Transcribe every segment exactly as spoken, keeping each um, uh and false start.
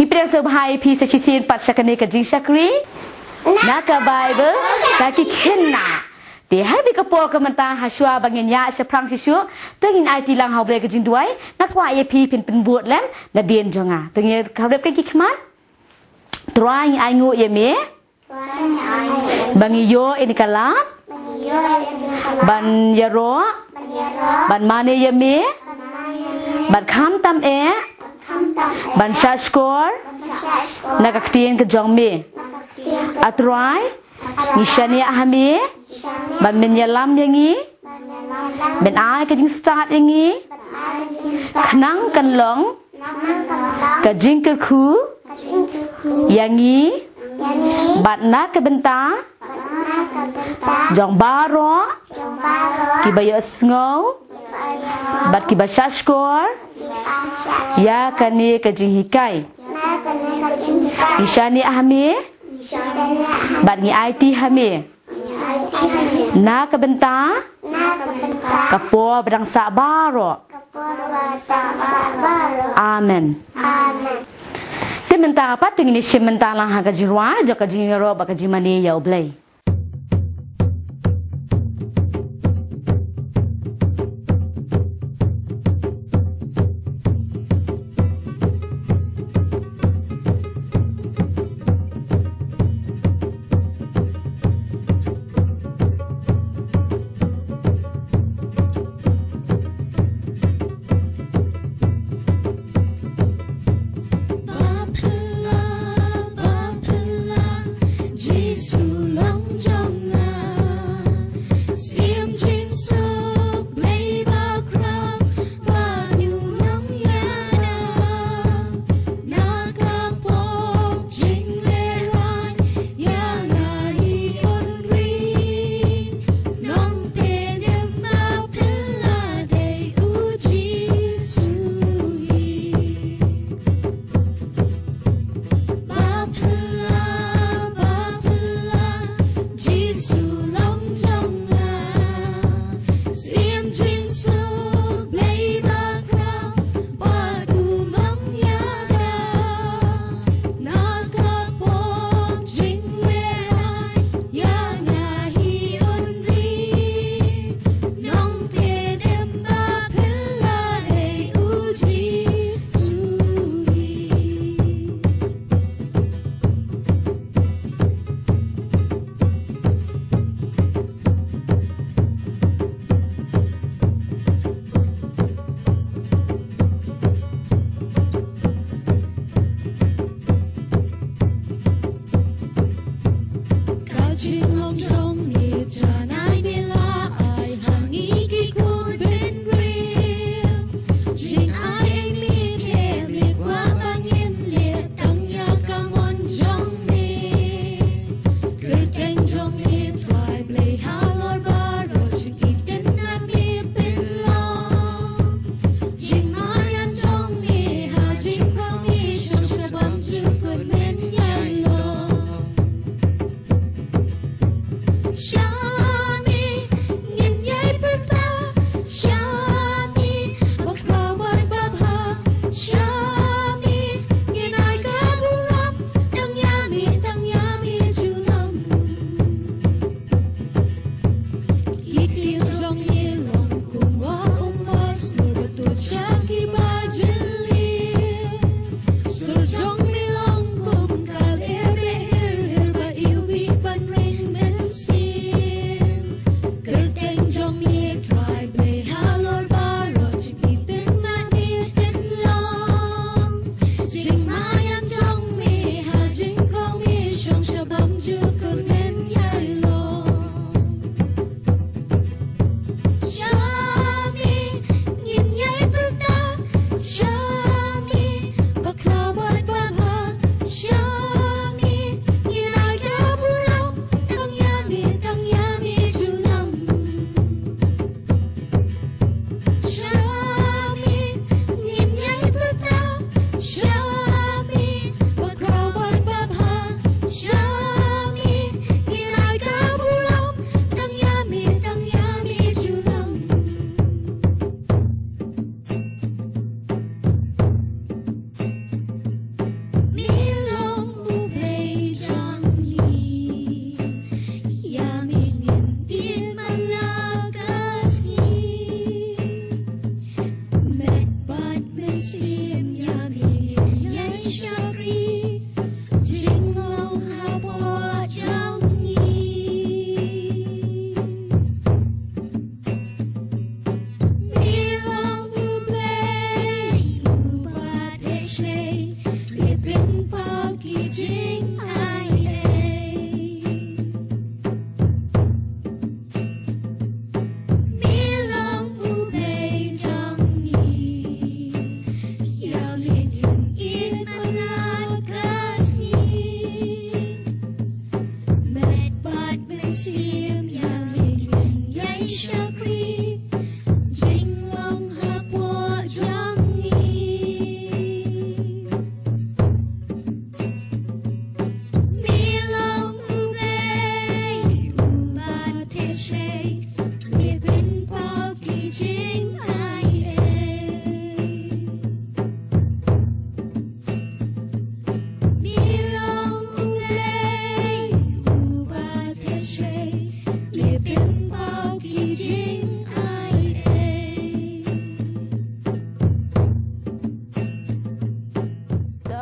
Ngi pdiang sngewbha ïa phi sa shisien pat sha kane ka jingshakri na ka Baibl ka ki khynnah. Te ha kane ka por ka mynta, ha shuwa ba ngin ïaid shaphrang shuh shuh, to ngin aiti lang ha U Blei ka jingduwai. Nga kwah ïa phi phin pynbud lem nadien jong nga. To ngin ïa khreh ka ki khmat. Trai, ngi ainguh ïa me ba ngi ïoh ïa kane ka lad ban ïaroh, ban mane ïa me, ban khamtam eh, ban shahshkor na ka ktien ka jong me. A Trai, ngi shaniah ha me ban men ïalam ïa ngi, men ai ka jingstad ïa ngi, khnang kan long ka jingkyrkhu ïa ngi bad na ka bynta jong baroh kiba ïohsngew bad kiba shahshkor ïa kane ka jinghikai. Ngi shaniah ha me bad ngi aiti ha me na ka bynta ka por ba dang sah baroh. Amen. Te mynta pat to ngin ïa shim bynta lang ha ka jingrwai jong ka jingïaroh bad ka jingmane ïa U Blei. Ba phylla, ba phylla, Jisu long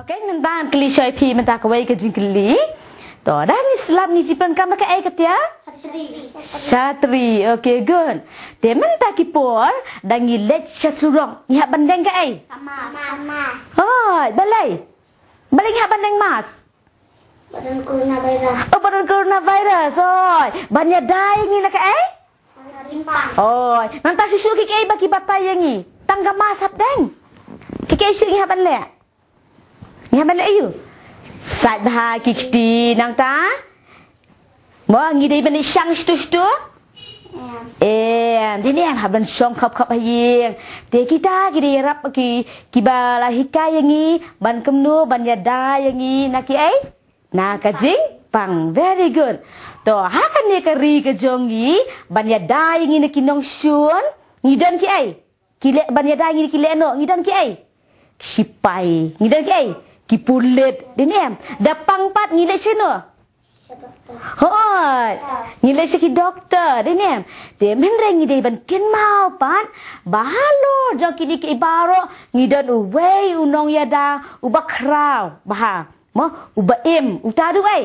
Kan mynta ngan kylli shuwa ïa phi mynta kawei ka jingkylli. To, da ngi slap ngi ju pyndonkam da kaei, Katia? Shatri. Shatri. Okay, good. Te mynta ki por da ngi leit sha surok, ngi hap ban deng kaei? Mask. Mask. Hooid, balei? Balei ngi hap ban deng mask? Ba don coronavirus. Oh, ba don coronavirus. Hooid. Ban ïada ïa ngi na kaei? Jingpang. Hooid. Nangta shuh shuh ki, kiei ba ki batai ïa ngi? Tang ka mask hap deng. Ki, kiei shuh ngi hap ban leh? Ngi hap ban leh aïu? Sait bha ki kti, nangta? Mo, ngi dei ban leit shang shatu shatu? Em. Em, dei ne em, hap ban shong khap khap ha ïing. Te kita ki dei ïarap ki, kiba la hikai ïa ngi ban kumno ban ïada ïa ngi na kiei? Na ka jingpang. Very good. To, ha kane ka ri ka jong ngi, ban ïada ïa ngi na ki nongshun, ngi don kiei? Ki leh, ban ïada ïa ngi ki lehnoh, ngi don kiei? Ki shipai. Ngi don kiei? Ki pulit. Dei ne em? Da pang pat ngi leit shano? Hooid. Ngi leit sha ki doktor, dei ne em? Te hynrei ngi dei ban kynmaw pat ba halor jong kine kiei baroh ngi don uwei u nongïada uba khraw bha. Mo, uba im, uta u dei uei?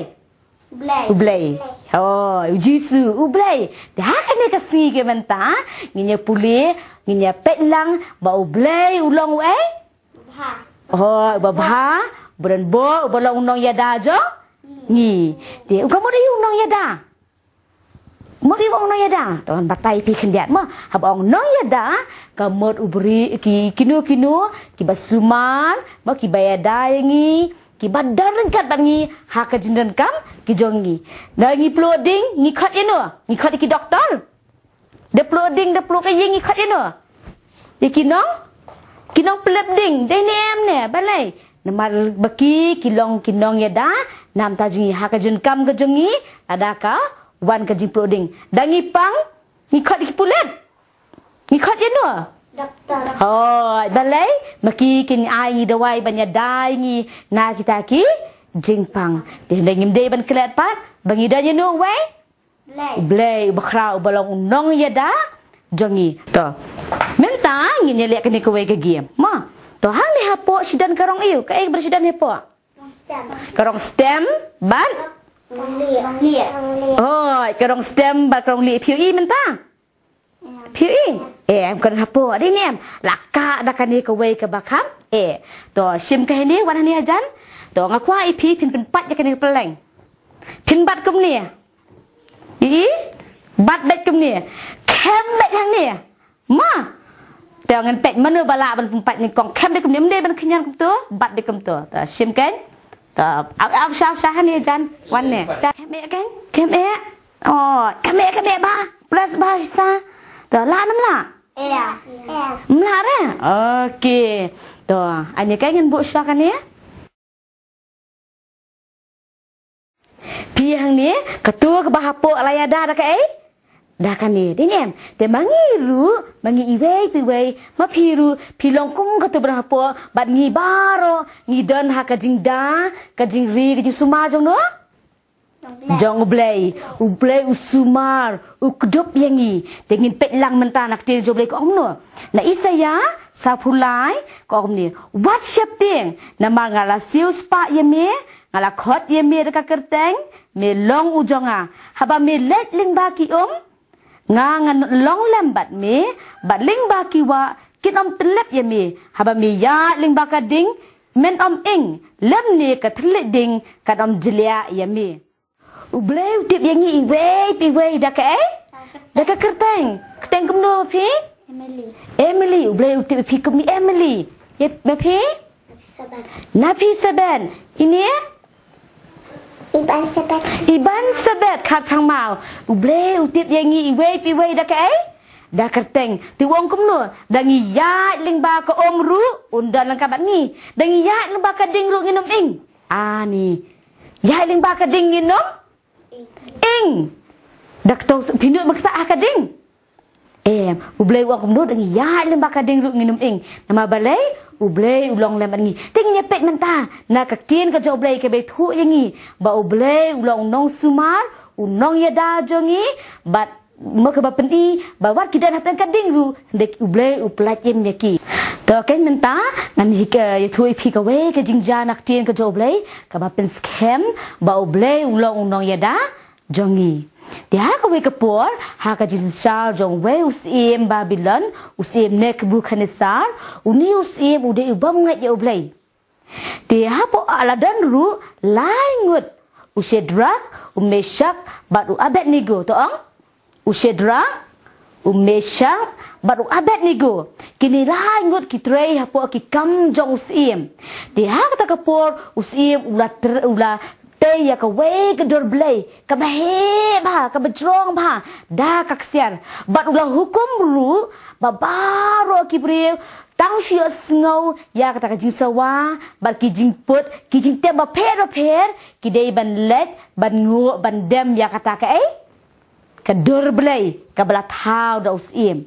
U Blei. U Blei. Hooid, u Jisu, u Blei. Te ha kane ka sngi ka mynta, ngin ïa pule, ngin ïa peit lang ba u Blei u long uei? Bha. Hooid, uba bha, uba don bor, uba long u nongïada jong ngi. Te u, ka mut aïu u nongïada? Mut aïu u nongïada? To ngan batai ïa phi khyndiat mo. Haba ong nongïada, ka mut u briew, ki, kino kino kiba sumar, mo, kiba ïada ïa ngi, kiba don ryngkat bad ngi ha ka jingdonkam ki jong ngi. Da ngi pluh ding, ngi khot ïano? Ngi khot ïa ki doktor. Da pluh ding, da pluh ka ïing, ngi khot ïano? Ïa ki nong, ki nongpyllip ding. Dei ne em ne? Balei? Namar ba ki, ki long ki nongïada na ka bynta jong ngi, ha ka jingdonkam ka jong ngi, lada ka wan ka jingpluh ding. Da ngi pang, ngi khot ïa ki pulit. Ngi khot ïano? Doktor. Hooid, balei? Ba ki kin ai ngi dawai ban ïada ïa ngi na kita ki jingpang. Te hynrei ngim dei ban klet pat ba ngi don ïano uwei? Blei. U Blei, uba khraw, uba long u nongïada jong ngi. To. Mynta ngin ïa leh kane kawei ka game. Mo. To, hangne hapoh shi don ka rong aïu? Kaei ba shi don hapoh? Stem. Ka rong stem bad? Rong lieh. Rong lieh. Hooid, ka rong stem bad ka rong lieh. Phi ïohi mynta? Phi ïohi? Em, ka don hapoh. Dei ne em? La kah da kane kawei kaba kham. Eh. To, shim ka hangne, wan hangne hajan. To, nga kwah ïa phi phin pynpait ïa kane ka pylleng. Phin bat kumne. Ï? Bat beit kumne. Khem beit hangne. Ma. Te ngan peit mano ba lah ban pynpait nyngkong. Khem beit kumne, ym dei ban khñiang kumto, bat beit kumto. To, shim kein. To, ap, ap, sha, sha, hangne jan. Wan ne. Te khem eh kein, khem eh. Oh, khem eh, khem eh ba. Plus ba sa. To, lah ne ym lah? Ïa. Ym lah re? Okay. To, hangne kein ngan buh shuwa kane. Phi hangne, kato kaba hapoh la ïada da kaei? Da kane, dei ne em? Te ma ngi ruh, ma ngi iwei pa iwei, ma phi ruh, phi long kum kato ba don hapoh, bad ngi baroh, ngi don ha ka jingda, ka jingri, ka jingsumar jong no? Jong U Blei. U Blei u sumar, u kdup ïa ngi. Te ngin peit lang mynta na ka ktien jong U Blei ka ong kumno. Na Isaïah, saphew lai, ka ong kumne. Wat sheptieng, namar nga la siew spah ïa me, nga la khot ïa me da ka kyrteng, me long u jong nga. Haba me leit lyngba ki um, nga ngan long lem bad me, bad lyngba ki wah, kin ym tyllep ïa me. Haba me ïaid lyngba ka ding, men ym ing, lymne ka thylliej ding, kan ym jliah ïa me. U Blei u tip ïa ngi iwei pa iwei da kaei? Da ka kyrteng. Kyrteng kumno phi? Emily. Emily, U Blei u tip ïa phi kum i Emily. Ïa, ma phi? Sabet. Na phi Sabet. Ine? Iban Sabet. Iban Sabet, Kharkhangmao. U Blei u tip ïa ngi iwei pa iwei da kaei? Da kyrteng. Te u ong kumno? Da ngi ïaid lyngba ka um ruh, un don lang ka bad ngi. Da ngi ïaid lyngba ka ding ruh ngin ym ing. Ani. Ïaid lyngba ka ding ngin ym ing. Da kato phi nud ma kata ha ka ding. Em, U Blei u ong kumno da ngi ïaid lyngba ka ding ruh ngin ym ing. Namar balei? U Blei u long lem bad ngi. Te ngin ïa peit mynta na ka ktien ka jong U Blei kaba ïathuh ïa ngi ba U Blei u long u nongsumar, u nongïada jong ngi, bad ma kaba pyni ba wat ki don hapdeng ka ding ruh, hynrei U Blei u pyllait im ïa ki. To, kane mynta ngan ïathuh ïa phi kawei ka jingjia na ka ktien ka jong U Blei kaba pynskhem ba U Blei u long u nongïada jong ngi. Te ha kawei ka por, ha ka jingsynshar jong uwei u syiem Babilon, u syiem Nebukadnesar, une u syiem u dei u bym ngeit ïa U Blei. Te hapoh, la don ruh lai ngut, u Shadrak, u Meshak bad u Abednego, to ong. U Shadrak, u Meshak bad u Abednego, kine lai ngut ki trei hapoh ki kam jong u syiem. Te ha kata ka por u syiem u la tei ïa kawei ka dur blei kaba heh bha, kaba jrong bha da ka ksiar, bad u la hukum ruh ba baroh ki briew tang shu ïohsngew ïa kata ka jingsawa bad ki jingput, ki jingtem bapher bapher, ki dei ban leit ban nguh ban dem ïa kata kaei, ka dur blei kaba la thaw da u syiem.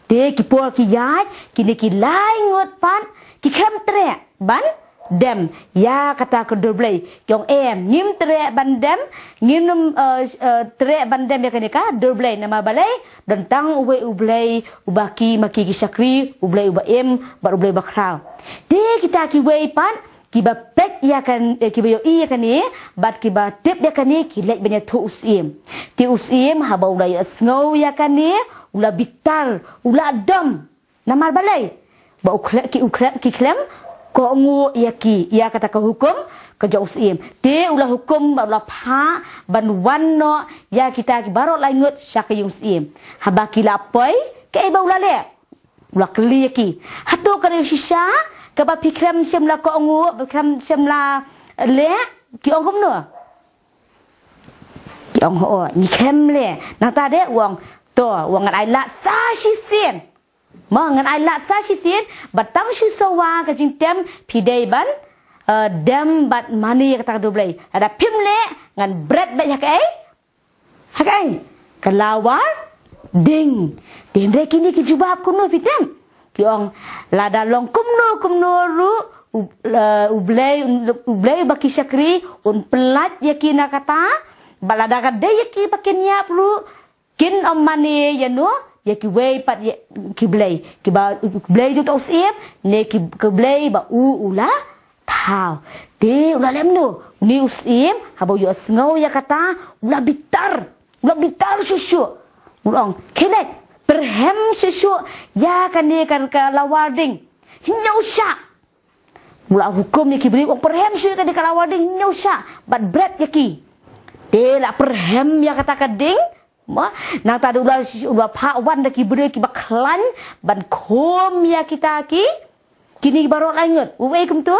Te ki por ki ïaid, kine ki lai ngut pat ki khlem treh ban dem ïa kata ka dur blei. Ki ong, em, ngim treh ban dem, ngim, eh, eh, treh ban dem ïa kane ka dur blei, namar balei? Don tang uwei U Blei uba ki ma ki ki shakri, U Blei uba im bad U Blei uba khraw. Te kita kiwei pat kiba peit ïa kane, eh, kiba ïohi ïa kane bad kiba tip ïa kane, ki leit ban ïathuh u syiem. Te u syiem haba u la ïohsngew ïa kane, u la bitar, u la dom. Namar balei? Ba u khle-, ki, u khle-, ki khlem kohnguh ïa ki, ïa kata ka hukum ka jong u syiem. Te u la hukum bad u la phah ban wan noh ïa kita ki baroh lai ngut sha ka ïing u syiem. Haba ki la poi, kaei ba u la leh? U la kylli ïa ki, hato ka dei shisha kaba phi khlem shym la kohnguh, phi khlem shym la leh? Ki ong kumno? Ki ong, hooid, ngi khlem leh. Nangta de u ong, to, u ong, ngan ai lad sa shisien. Mo, ngan ai lad sa shisien, bad tang shu sawa ka jingtem, phi dei ban, eh, dem bad mane ïa kata ka dur blei. Lada phim leh, ngan bret beit ha kaei? Ha kaei? Ka lawar ding. Te hynrei kine ki jubab kumno, phi tip? Ki ong, lada long kumno kumno ruh, U, eh, U Blei, U Blei uba ki shakri un pyllait ïa ki na kata. Bad lada ka dei ïa ki ba kin ïap ruh, kin ym mane ïano, ïa kiwei pat ïa ki blei, kiba, U Blei jong uta u syiem, ne ki, ki blei ba u, u la thaw. Te u la leh kumno? Une u syiem haba u ïohsngew ïa kata, u la bitar, u la bitar shuh shuh. U la ong, khie leit, pyrhem shuh shuh ïa kane ka, ka lawar ding. Hynñiew shah. U la hukum ïa ki briew, u ong, pyrhem shuh ïa kane ka lawar ding hynñiew shah bad bret ïa ki. Te la pyrhem ïa kata ka ding. Mo, nangta de u la, u la phah wan da ki briew kiba khlaiñ ban khum ïa kita ki, kine baroh lai ngut. Uwei kumto?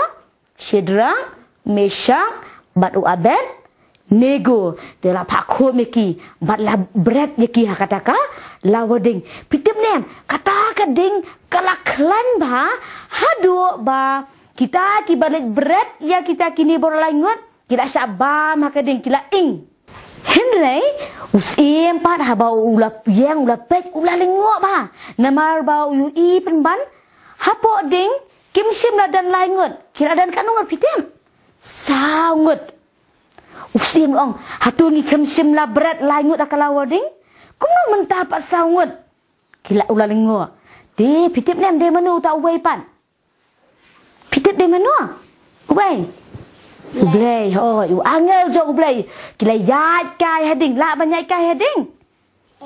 Shadrak, Meshak bad u Abednego. Te la phah khum ïa ki bad la bret ïa ki ha kata ka lawar ding. Phi tip ne em, kata ka ding ka la khlaiñ bha haduh ba kita kiba leit bret ïa kita kine baroh lai ngut, ki la shah bam ha ka ding, ki la ing. Hynrei u syiem pat haba u la ïeng, u la peit, u la lyngngoh bha. Namar ba u ïohi pynban, hapoh ding kim shym la don lai ngut, ki la don katno ngut, phi tip? Saw ngut. U syiem u ong, hato ngi khlem shym la bret lai ngut ha ka lawar ding? Kumno mynta pat saw ngut? Ki la, u la lyngngoh. Te phi tip ne em dei mano uta uwei pat? Phi tip dei mano? Uwei? U Blei, hooid, u angel jong U Blei. Ki la ïaid kai ha ding, lah ban ïaid kai ha ding?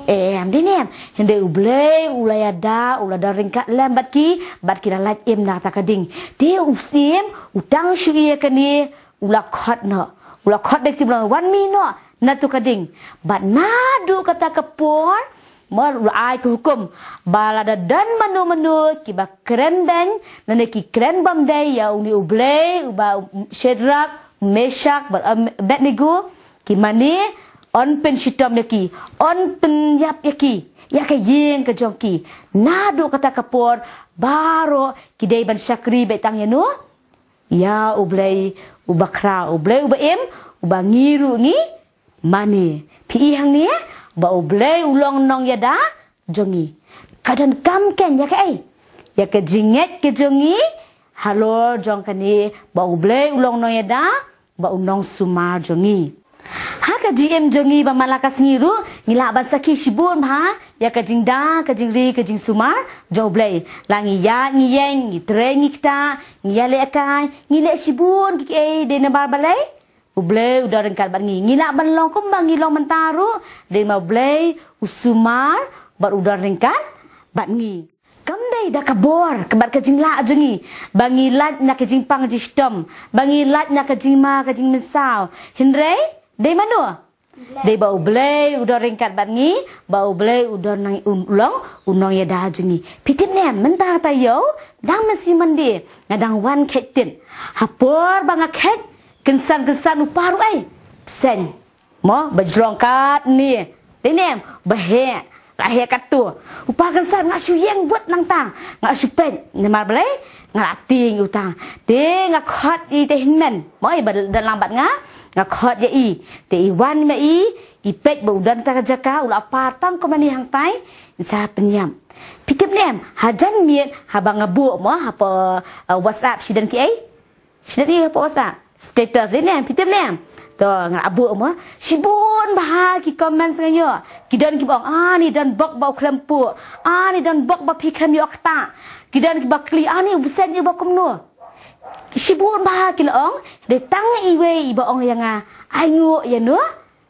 Em, dei ne em. Hynrei U Blei u la ïada, u la don ryngkat lem bad ki, bad ki la lait im na kata ka ding. Te u syiem u tang shu ïohi ïa kane, u la khot noh. U la khot da ka ktien, u la wan mih noh na kata ka ding. Bad naduh kata ka por, mo, u la ai ka hukum ba lada don mano mano kiba kren beiñ lane ki kren bymdei ïa une U Blei, uba Shadrak, Meshak bad Abednego ki mane, yn pynshitom ïa ki, yn pynïap ïa ki ïa ka ïing ka jong ki. Naduh kata ka por baroh ki dei ban shakri beit tang ïano? Ïa U Blei uba khraw, U Blei uba im, uba ngi ruh ngi mane. Phi i hangne ba U Blei u long nongïada jong ngi. Ka donkam kein ïa kaei? Ïa ka jingngeit ka jong ngi halor jong kane ba U Blei u long nongïada bad u nongsumar jong ngi. Ha ka jingim jong ngi ba man la ka sngi ruh, ngi lah ban sakhi shibun bha ïa ka jingda, ka jingri, ka jingsumar jong U Blei. La ngi ïaid ngi ïeng, ngi trei ngi ktah, ngi ïalehkai, ngi leh shibun kiei kiei, dei namar balei? U Blei u don ryngkat bad ngi. Ngi lah ban long kumba ngi long mynta ruh, dei namar U Blei u sumar bad u don ryngkat bad ngi. Kam dei da ka bor, ka bad ka jinglah jong ngi, ba ngi lait na ka jingpang jingshitom, ba ngi lait na ka jingma ka jingmynsaw. Hynrei dei mano? Dei ba U Blei u don ryngkat bad ngi, ba U Blei u don nang, u long u nongïada jong ngi. Phi tip ne em, mynta taïew, dang mynsiem Monday, nga dang wan kheit tin. Ha por ba nga kheit, kynsan kynsan u par u ei, bseiñ. Mo, ba jrong katne. Dei ne em, ba heh, la heh katto. U par kynsan, nga shu ïeng bud nangta, nga shu peit, namar balei? Nga la tieng uta. Te nga khot ïa i te hynmen. Mo, i ba don lang bad nga, nga khot ïa i. Te i wan ma i, i peit ba u don ta ka jaka, u la par tang kumne hangtai, in sa pynïap. Phi tip ne em, hajan miet, haba nga buh mo, hapoh, eh, WhatsApp, shi don kiei? Shi don ïa hapoh WhatsApp status, dei ne em, phi tip ne em? To, nga la buh mo. Shibun bha ki comments nga ïoh. Ki don kiba ong, ani don bok ba u khlem puh. Ani don bok ba phi khlem ïoh ktah. Ki don kiba kylli, ani u bseiñ uba kumno. Shibun bha ki la ong, dei tang iwei iba ong ïa nga, ainguh ïa no?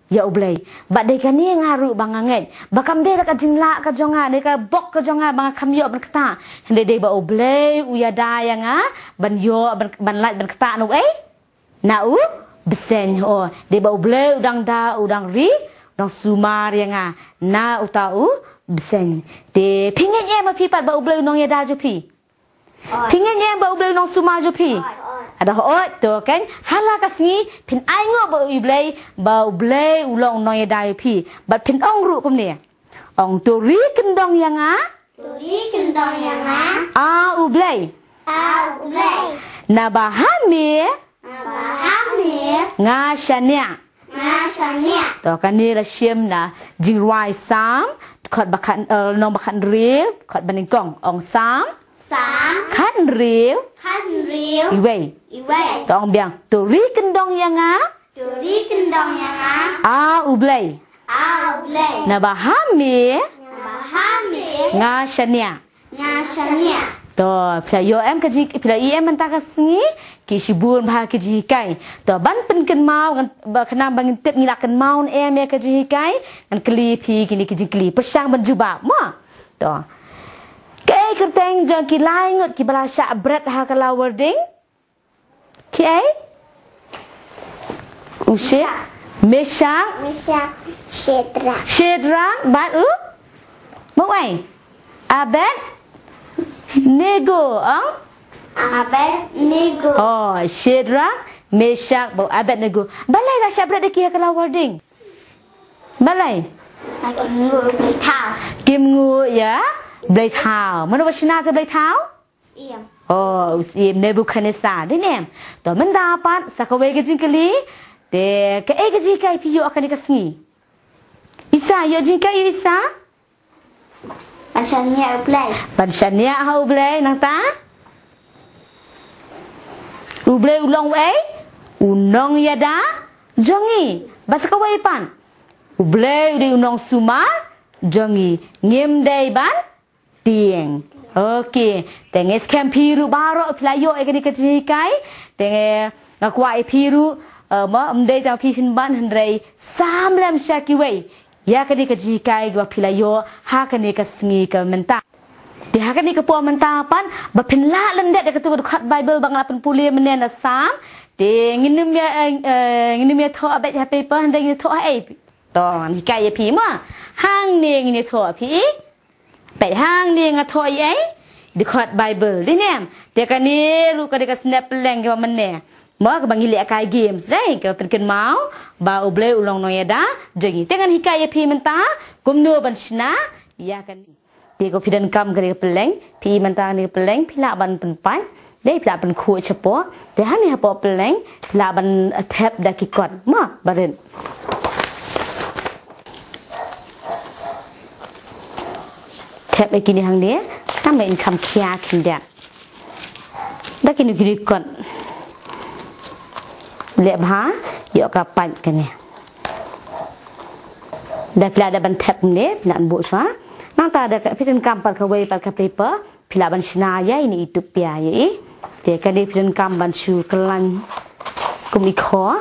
Ïa U Blei. Bad dei kane nga ruh ba nga ngeit ba kam dei da ka jinglah ka jong nga, dei ka bok ka jong nga ba nga kham ïoh ban ktah. Hynrei dei ba U Blei u ïada ïa nga ban ïoh ban, ban lait ban ktah na u ei? Na u bseiñ. Oh, dei ba U Blei u dang da, u dang ri, u dang sumar ïa nga na uta u bseiñ. Te phi ngeit ne em ma phi pat ba U Blei u nongïada jong phi? Phi ngeit ne em ba U Blei u nongsumar jong phi? Oi, oi. Haduh hooid, to kan. Ha la ka sngi phin ainguh ba U Blei, ba U Blei u long u nongïada jong phi. Bad phin ong ruh kumne. Ong, to ri kyndong ïa nga. To ri kyndong ïa nga. A U Blei. A U Blei. Naba ha me. Naba ha me. Nga shaniah. Nga shaniah. To kane la shim na jingrwai Salm, khot ba khat, eh, lynnong ba khathynriew, khot ba nyngkong. Ong Salm. Salm. Khathynriew. Khathynriew. Iwei. Iwei. To ong biang. To ri kyndong ïa nga. To ri kyndong ïa nga. A U Blei. A U Blei. Naba ha me. Naba ha me. Nga shaniah. Nga shaniah. To, phi la ïoh em ka jing, phi la ïoh em mynta ka sngi, ki shibun bha ki jinghikai. To, ban pynkynmaw, ngan, ba khnang ba ngin tip ngi la kynmaw ne em ïa ka jinghikai, ngan kylli phi kine ki jingkylli. Pyrshang ban jubab, mo. To. Kaei kyrteng jong ki lai ngut kiba la shah bret ha ka lawar ding? Kiei? U She-, Meshak. Meshak. Shedrak. Shedrak, bad u? Mo wei? Abed-, Nego, ong? Abednego. Oh, Shedrak, Meshak, bad Abednego. Balei la shah bret ïa ki ha ka lawar ding? Balei? Kim nguh ïa u Blei thaw. Kim nguh ïa u Blei thaw. Mano ba shna ïa u Blei thaw? Syiem. Oh, u syiem Nebukhadnessar. Dei ne em? To mynta pat sa kawei ka jingkylli. Te kaei ka jinghikai phi ïoh ha kane ka sngi? Isa, ïoh jinghikai ïa Isa? Ban shaniah ha U Blei. Ban shaniah ha U Blei, nangta? U Blei u long uei? U nongïada jong ngi. Bad sa kawei pat. U Blei u dei u nongsumar jong ngi. Ngim dei ban tieng. Okay. Te nga skhem phi ruh baroh phi la ïoh ïa kane ka jinghikai. Te nga kwah ïa phi ruh, eh, mo, ym dei tang phi phin ban hynrei sam lem sha kiwei ïa kane ka jinghikai kaba phi la ïoh ha kane ka sngi ka mynta. Te ha kane ka por mynta pat ba phin lah lyndet ïa katu ka dkhot Baibl ba nga la pynpule mynne na Salm. Te ngin ym ïa, eh, eh, ngin ym ïathoh beit ha paper hynrei ngin ïathoh ha ei? To, ngan hikai ïa phi mo. Hangne ngin ïathoh phi. Peit hangne nga thoh ïa ei? Dkhot Baibl, dei ne em? Te kane ruh ka dei ka snep pylleng kaba mynne. Mo, kaba ngi lehkai games, dei, kaba pynkynmaw ba U Blei u long nongïada jong ngi. Te ngan hikai ïa phi mynta kumno ban shna ïa kane. Te ko phi donkam kane ka pylleng, phi mynta kane ka pylleng, phi lah ban pynpait. Dei phi lah pynkhuid shapoh. Te hangne hapoh pylleng phi lah ban thep da ki kot. Mo, barit. Thep ïa kine hangne. Tang ba in kham khia khyndiat. Da kine kine kot. Leh bha, ïoh ka pait kane. Da phi lah da ban thep ne, phi lah ban buh shuwa. Nangta da ka phi donkam pat kawei pat ka paper, phi lah ban shna ïa ine i tup pia ïa i. Te kane phi donkam ban shu kyllaiñ kum i khoh,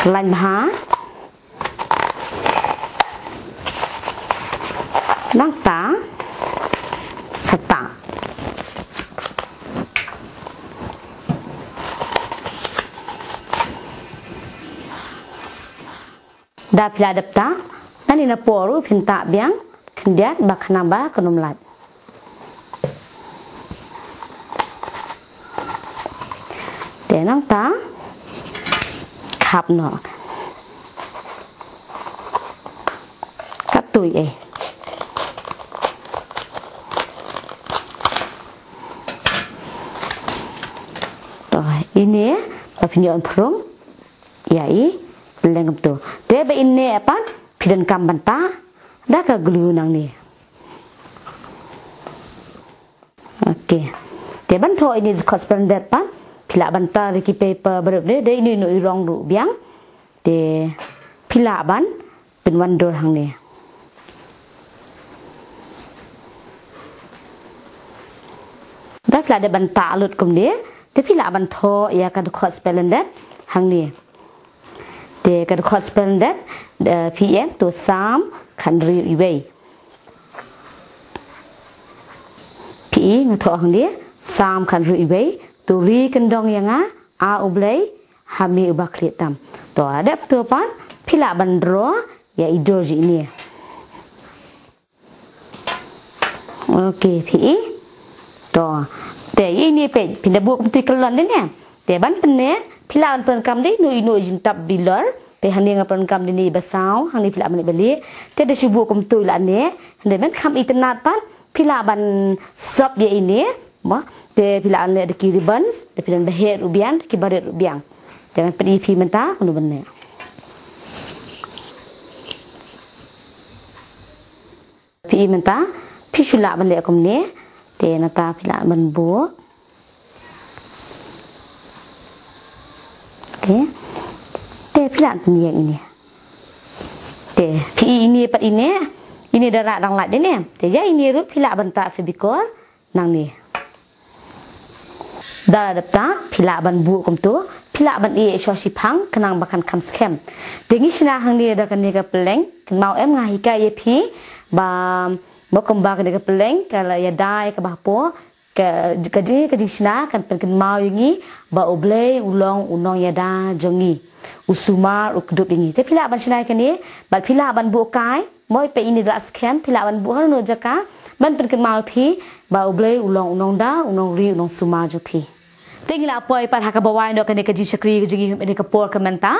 kyllaiñ bha. Nangta sa tah. Da phi lah dep tah, nangne na por ruh phin tah biang khyndiat ba khnang ba kan ym lait. Te nangta khap noh. Katto ei. To, ine ba phin ïoh phrung ïa i pylleng kumto. Te ba ine pat phi donkam ban tah da ka glue nangne. Okay. Te ban thoh ine i dkhot spelling date pat, phi lah ban tah da ki paper baroh ne, da ino ino i rong ruh biang. Te phi lah ban pynwandur hangne. Da phi lah dep ban tah lut kumne, te phi lah ban thoh ïa ka dkhot spelling date hangne. Te ka dkhot spelling date, eh, phi ïeng to Salm khathynriew wei. Phi i nga thoh hangne, Salm khathynriew wei, to ri kyndong ïa nga, A U Blei, ha me uba khlieh tam. To, dep to pat, phi lah ban draw ïa i dur jong ine. Okay, phi i. To. Te ine peit, phin da buh kumto i kyllon de ne. Te ban pynneh, phi lah ban pyndonkam de ino ino i jingtap bilor. Te hangne nga pyndonkam de ine i ba saw, hangne phi lah ban leh ba leh. Te da shu buh kumto i lah ne. Hangne ban kham itynnad pat, phi lah ban sop ïa ine. Mo, te phi lah ban leh da ki ribbons, da phi lah ban bha ruh biang, da ki barit ruh biang. Te ngan pyni ïa phi mynta kumno ban leh. Phi i mynta, phi shu lah ban leh kumne, te nangta phi lah ban buh. Okay. Te phi lah ban pynïeng ine. Te phi i ine pat ine, ine da rah dang lait de ne. Te ïa ine ruh phi lah ban tah Fevicol nangne. Da la dep tah, phi lah ban buh kumto, phi lah ban ïeh shuwa shiphang, khnang ba kan kham skhem. Te ngi shna hangne da kane ka pylleng, kynmaw em nga hikai ïa phi, ba, ba kumba kane ka pylleng, ka la ïada ïa kaba hapoh, ka, ka jing, ka jingshna, kan pynkynmaw ïa ngi, ba U Blei, u long, u nongïada, jong ngi. U sumar, u kdup ïa ngi. Te phi lah ban shna ïa kane, bad phi lah ban buh kai, Moi peit ine da la skhem, phi lah ban buh ha kano kano jaka, ban pynkynmaw ïa phi, ba U Blei u long u nongda, u nongri, u nongsumar jong phi. Te ngi la poi pat ha kaba wai noh kane ka jingshakri ka jong ngi ha kane ka por ka mynta.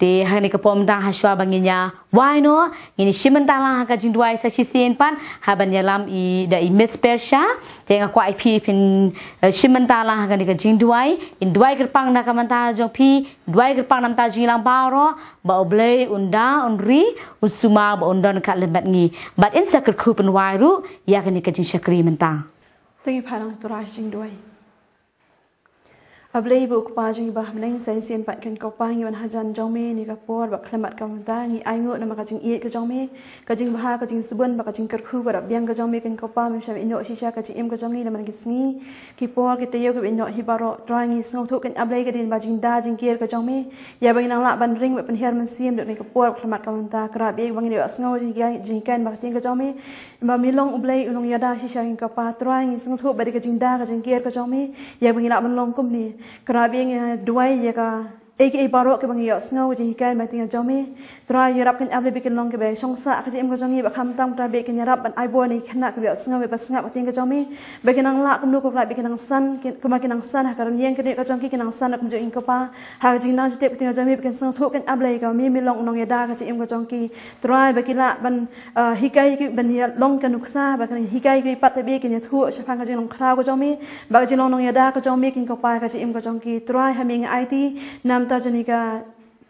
Te ha kane ka por mynta ha shuwa ba ngin ïa wai noh, ngin ïa shim bynta lang ha ka jingduwai sa shisien pat, ha ban ïalam i da i Miss Persha. Te nga kwah ïa phi phin, eh, shim bynta lang ha kane ka jingduwai, in duwai kyrpang na ka bynta jong phi, duwai kyrpang na ka bynta jong ngi lang baroh, ba U Blei un da, un ri, un sumar, ba un don ryngkat lem bad ngi. Bad in sa kyrkhu pynwai ruh ïa kane ka jingshakri mynta. To ngin phai lang ha ka jingduwai. A Blei ba u Kpa jong ngi ba ha bneng, sa shisien pat kynmaw Kpa ngi wan hajan jong me ha kane ka por bad khlem bad ka mynta ngi ainguh namar ka jingïeit ka jong me, ka jingbha, ka jingsbun bad ka jingkyrkhu kaba biang ka jong me kynmaw Kpa, me shym ïehnoh shisha ka jingim ka jong ngi namar ki sngi, ki por, ki taïew kiba ïehnoh hi baroh. Trai ngi sngewthuh kynmaw A Blei ka dei ba jingda jingker ka jong me. Ïa ba ngi nang lah ban ring bad pynhiar mynsiem da kane ka por khlem bad ka mynta, Kpa biang ba ngi ïohsngew jinghikai, jinghikai na ka ktien ka jong me. Ba me long U Blei u nongïada shisha kynmaw Kpa. Trai ngi sngewthuh ba dei ka jingda ka jingker ka jong me. Ïa ba ngi lah ban long kumne. Kpa biang ngi duwai ïa ka ei ka ei baroh kiba ngi ïohsngew jinghikai na ka ktien ka jong me. Trai ïarap kynmaw A Blei ba kin long kiba shong sah ka jingim ka jong ngi, ba khamtam Trai ba kin ïarap ban ai bor na ki khynnah kiba ïohsngew bad sngap ka ktien ka jong me. Ba kin nang lah kumno ko Trai ba kin nang san, kin, kumba kin nang san ha ka rynïeng ka jong ki, kin nang san kumjuh ïa ngi Kpa. Ha ka jingnang jingtip ka ktien ka jong me ba kin sngewthuh kynmaw A Blei ka me, me long u nongïada ka jingim ka jong ki. Trai ba ki lah ban, eh, hikai ki ban ïa long ka nuksa, ba kin hikai ki pat ba kin ïathuh shaphang ka jinglong khraw ka jong me, ba ka jinglong nongïada ka jong me kynmaw Kpa ka jingim ka jong ki. Trai ha me ngi aiti, na ka bynta jong kane ka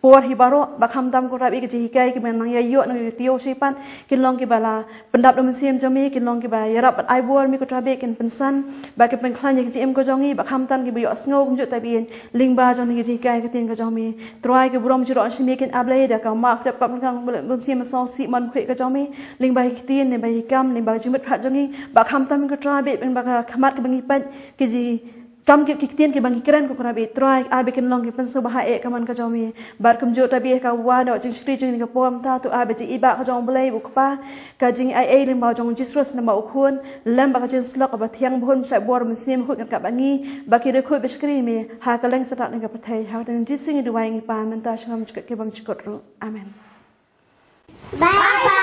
por hi baroh, bad khamtam ko Trai bad ka jinghikai kiba nang ïa ïoh na ka ktien Shaitan, kin long kiba la pyndap da u Mynsiem jong me, kin long kiba ïarap bad ai bor me ko Trai bad kin pynsan bad kin pynkhlaiñ ïa ka jingim ka jong ngi, bad khamtam kiba ïohsngew kumjuh Trai bad lyngba jong ka jinghikai ka ktien ka jong me. Trai, ka burom jong ngi ruh sha me kin, A Blei, da ka Maw, ka Kpa, ka Pyrshang, Mynsiem Sngewsih, mon, khuid ka jong me lyngba ka ktien, lyngba ka kam, lyngba ka jingmut phad jong ngi, bad khamtam ko Trai bad lyngba ka khmat kaba ngi peit, ka ji kam ki, ki ktien kiba ngi kren ko Trai bad, Trai, ai ba kin long ki pynsngewbha eh ka mon ka jong me. Bad kumjuh Trai bad ka wan da ka jingshakri jong ngi ka por mynta, to ai ba jingïeit ka jong U Blei U Kpa, ka jingaiei lyngba jong U Jisu Khrist, lyngba U Khun, lem bad ka jingsyllok kaba thiang, ba hun shai bor Mynsiem Bakhuid kat ba ngi, ba ki riewkhuid ba shakri me ha kylleng satlak jong ka pyrthei. Ha ka kyrteng Jisu ngi duwai ngi pan mynta, sha ka bymjukut ki bymjukut ruh. Amen. Bye bye.